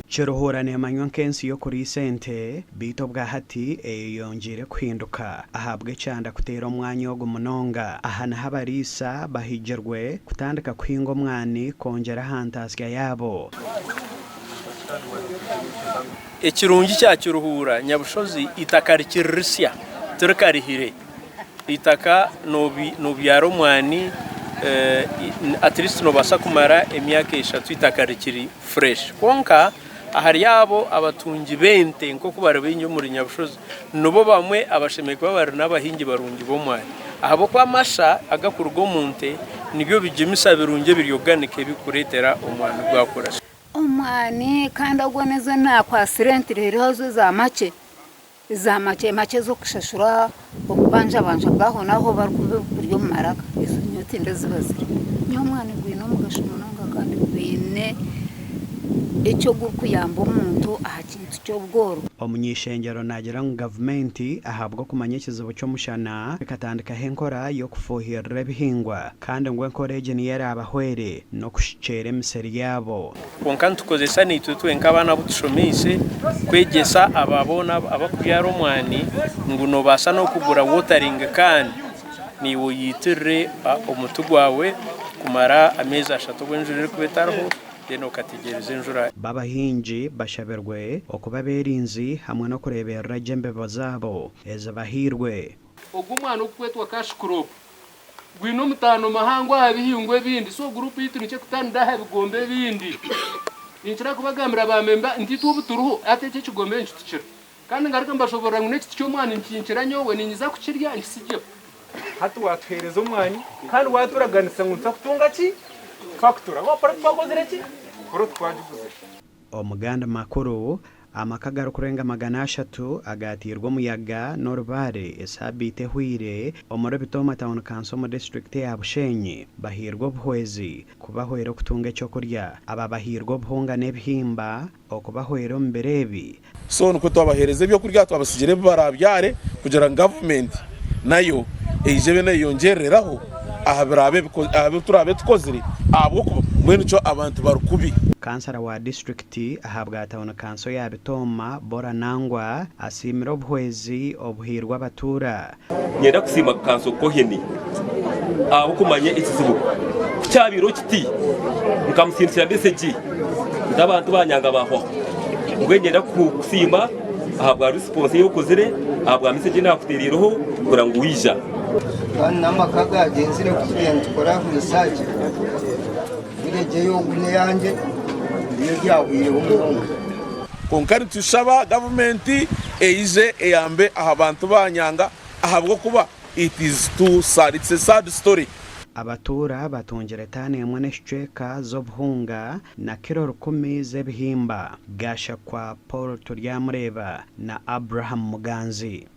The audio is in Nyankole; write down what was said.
Kiruhura neemanywa nk'ensi y'okuriisa ente, beitu obwa hati eyeyongyeire kuhinduka ahabw'ekyanda kuteera omwanya ogu munonga. Aha niho abariisa bahigirwe kutandika kuhinga omwani kwongyera aha ntaasya yaabo. Ekirungi kya Kiruhura Nyabushozi eitaka rikiri risya tirikarihire. Eitaka nobyara omwani at least nobaasa kumara emyaka eshatu eitaka rikiri fresh. Kwonka ahari abo abatungi b'ente nk'oku bari baingi omuri Nyabushozi nibo bamwe abashemereire kuba bari n'abahingi barungi b'omwani ahabw'okuba amasha agakuruga omu nte nibyo bigimisa birungi ebiri organic ebirikureetera omwani gwakura. Omwani kandi ogwo nizo naakwatsire nti reero ezo za makye Eza makye makye ez'okushashura obubanjabanja bw'ahonaaho barikuba buri omu maraka, ezo nyowe tindazibazire. Nyowe omwani gwine omugasho munonga kandi gwine eki ogurikuyamba omuntu aha kintu ky'obworo. Omuny'eishengyero naagira ngu gavumenti ahabw'okumanya ekizibu ky'omushana ekatandikaho enkora y'okufuuhirira ebihingwa kandi ngu enkora egi niyo eraabahwere n'okushukyeera emisiri yaabo. Kwonka nitukozesa naitwe twenka abaana abu tushomeise kwegyesa aba boona abarikubyara omwani ngu noobaasa n'okugura watering can naiwe oyitirire omuti gwawe kumara ameezi ashatu obu enjura erikuba etariho then okategyereza enjura. B'abahingi bashabirwe okuba abeerinzi hamwe n'okureeberera gye embibo zaabo ezibahairwe. Ogu omwani ogukwetwa cash crop gwine omutaano muhango aha bihingwa ebindi so gurupu yaitu nikyo ekutaanira aha bigombe ebindi. Ninkira kubagambira ba memba nti itwe obu turiho hati eki ekigombe nikitukira kandi ngaruke mbashoboorora ngu n'ekiti ky'omwani nikinkira nyowe ninyiza kukirya nkisigyeho. Hati waatuheereza omwani kandi waaturaganisa ngu nituza kutunga ki? Fakutura. Waaba puroti twakozire ki? Puroti twagiguzire. Omu gandi makuru, amaka agarikurenga 300 agaatiirwe omuyaga n'orubaare esaabiiti ehweire omuri Bitooma Town Council omu disiturikiti eya Bushenyi bahairwe obuhwezi kubahwera okutunga eky'okurya. Aba bahairwe obuhunga n'ebihimba okubahwera omu biro ebi. So nikwo twabaheereza ebyokurya twabatsigira ebi baraabyare kugira ngu gavumenti nayo eije ebe neeyongyereraho aha biraabe aha bi turaabe tukozire ahabw'okuba mbwenu kyo abantu bari kubi. Kansara wa disiturikiti ahabwa tauni kanso ya Bitooma, Bora Nangwa asiimire obuhwezi obuhairwe abatuura. Niinyenda kusiima Kanso Cohen ahabw'okumanya ekizibu ku kyabaireho kiti nkamusindikira mesegi nti abantu banyanga baahwaho. Mbwenu niinyenda kukusiima ahabwa risiponsi ei okozire, ahabwa mesegi ei naakuteereireho kureba ngu waija. Kandi n'amaka agagyenzire ku tubaire nitukora research, village ey'ogu n'eyangye niyo ryahwireho munonga. Kwonka nitushaba gavumenti eije eyambe aha bantu ba Nyanga ahabw'okuba it is too sad, it's a sad story. Abatuura batungire taani emwe n'ekicweka z'obuhunga na kiro rukumi z'ebihimba. Gashakwa Paul Turyamureeba na Abraham Muganzi.